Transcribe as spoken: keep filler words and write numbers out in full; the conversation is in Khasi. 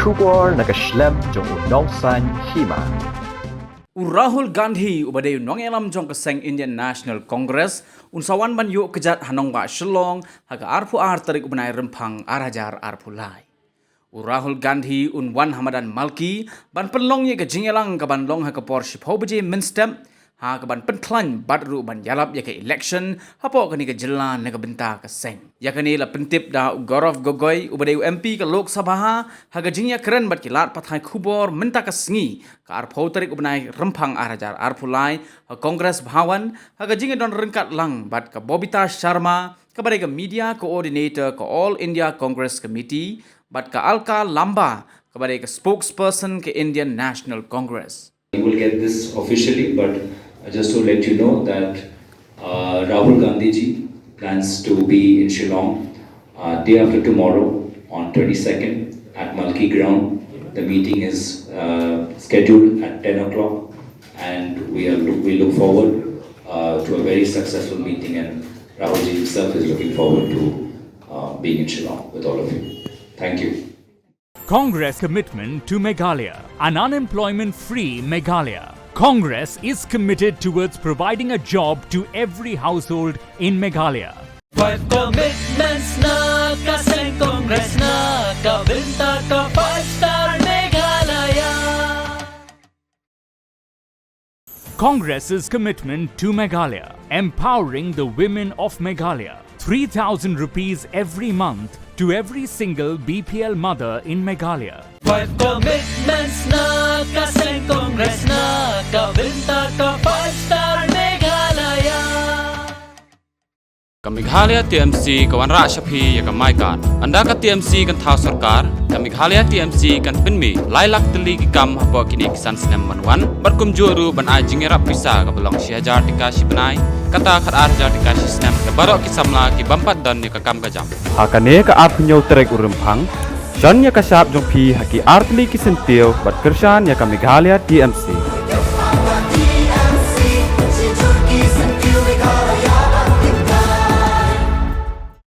Khubor na ka shlem jong u Nongsaiñ Hima. U Rahul Gandhi, uba dei u nongïalam jong ka seng Indian National Congress, un sa wan ban ïuh kjat ha nongbah Shillong ha ka arphew ar tarik u bnai Rymphang ar hajar arphew lai. U Rahul Gandhi un wan ha madan Malki ban pynlong ïa ka jingïalang kaban long ha ka por shiphew baje mynstep, ha kaban pynkhlaiñ bad ruh ban ïalap ïa ka election hapoh kane ka jylla na ka bynta ka seng. Ïa kane la pyntip da u Gaurav Gogoi, uba dei u M P ka Lok Sabha, ha ka jingïakren bad ki lad pathai khubor mynta ka sngi, ka arphew tarik u bnai Rymphang ar hajar arphew lai, ha Congress Bhawan, ha ka jingïadon ryngkat lang bad ka Bobita Sharma, kaba dei ka Media Coordinator ka All India Congress Committee, bad ka Alka Lamba, kaba dei ka Spokesperson ka Indian National Congress. You will get this officially, but just to let you know that uh, Rahul Gandhi ji plans to be in Shillong uh, day after tomorrow on twenty-second at Malki Ground. The meeting is uh, scheduled at ten o'clock, and we are we look forward uh, to a very successful meeting. And Rahul ji himself is looking forward to uh, being in Shillong with all of you. Thank you. Congress commitment to Meghalaya, an unemployment-free Meghalaya. Congress is committed towards providing a job to every household in Meghalaya. Five commitments na ka seng Congress na ka bynta ka five star Meghalaya. Congress's commitment to Meghalaya, empowering the women of Meghalaya. Three thousand rupees every month to every single B P L mother in Meghalaya. Five commitments na ka seng Congress na ka bynta ka five star Meghalaya. Ka Meghalaya T M C ka wanrah sha phi ïa ka MyKad. Ynda ka T M C kan thaw sorkar, ka Meghalaya T M C kan pynmih lai lak tylli ki kam hapoh kine ki san snem ban wan, bad kumjuh ruh ban ai jingïarap pisa kaba long shi hajar tyngka shi bnai, kata khatar hajar tyngka shi snem, da baroh ki samla ki bym pat don ïa ka kam ka jam. Ha kane ka arphew hynñiew tarik u Rymphang, shon ïa ka shap jong phi ha ki ar tylli ki syntiew bad kyrshan ïa ka Meghalaya T M C.